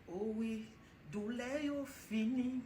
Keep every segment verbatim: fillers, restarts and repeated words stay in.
O wi, doulè yo fini.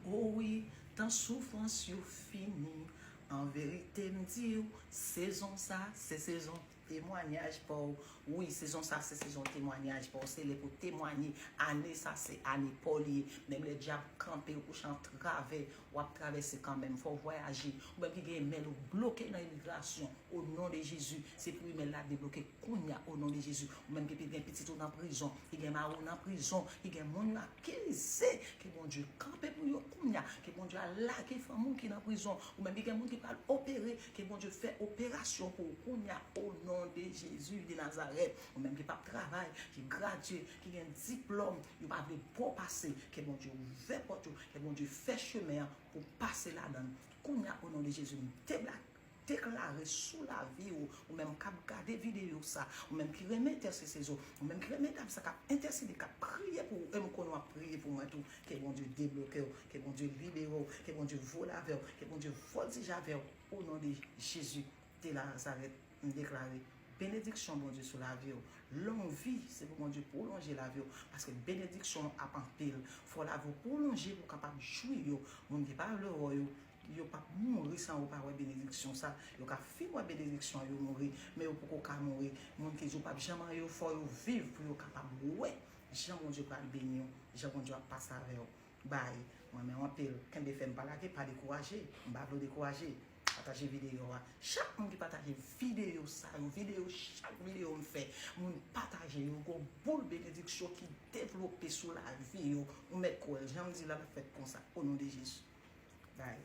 O wi, tan soufrans yo fini. An verite, m di w, sezon sa, se sezon temwanyaj pa w. Wi, sezon sa, se sezon temwanyaj pa w. Se lè pou w temwanye. Ane sa, se ane pa w li ye. Menm lè dyab kanpe w kouche an travè, w ap travèse kanmenm. Fò w vwayaje. Ou menm ki gen imèl ou bloke nan imigrasyon, o non de Jezi, se pou imèl la debloke kounye a, o non de Jezi. Ou menm ki gen pitit ou nan prizon, ki gen mari w nan prizon, ki gen moun yo akize, ke Bondye kanpe pou yo kounye a, ke Bondye al lage fanmi w ki nan prizon, ou menm ki gen moun ki pral opere, ke Bondye fè operasyon pou ou kounye a, o non de Jezi de Nazarèt. Ou menm ki p ap travay, ki gradye, ki gen diplòm, yo pa vle ba w pase, ke Bondye ouvè pòt yo, ke Bondye fè chemen an pou w pase ladan l. Kounye a, o non de Jezi, m deblak deklare sou lavi w, ou menm k ap gade videyo sa, ou menm ki renmen entèsese zo, ou menm ki renmen dam sa k ap entèsede, k ap priye pou ou, e m konnen w ap priye pou mwen tou, ke Bondye debloke w, ke Bondye libere w, ke Bondye vole avè w, ke Bondye vòltije avè w, o non de Jezi de Nazarèt, m deklare benediksyon Bondye sou lavi w. Long vi, se pou Bondye pwolonje lavi w, paske benediksyon ap anpil. Fò lavi w pwolonje pou w kapab jwi yo. Moun ki pa vle wè yo, yo p ap mouri san yo pa wè benediksyon sa. Yo ka fin wè benediksyon an, yo mouri, men yo poko ka mouri. Moun ki di yo p ap janm anyen, fò yo viv pou yo kapab wè jan Bondye pral beni w, jan Bondye ap pase avè w. Bay, mwen renmen w anpil. Kenbe fèm, pa lage, pa dekouraje. M pa vle w dekouraje. Pataje videyo a. Chak moun ki pataje videyo sa yo, videyo, chak videyo m fè, moun pataje yo, gon boul benediksyon ki devlope sou lavi yo. Ou mèt kwè l, jan m di la, l ap fèt konsa. O non de Jezi. Bay.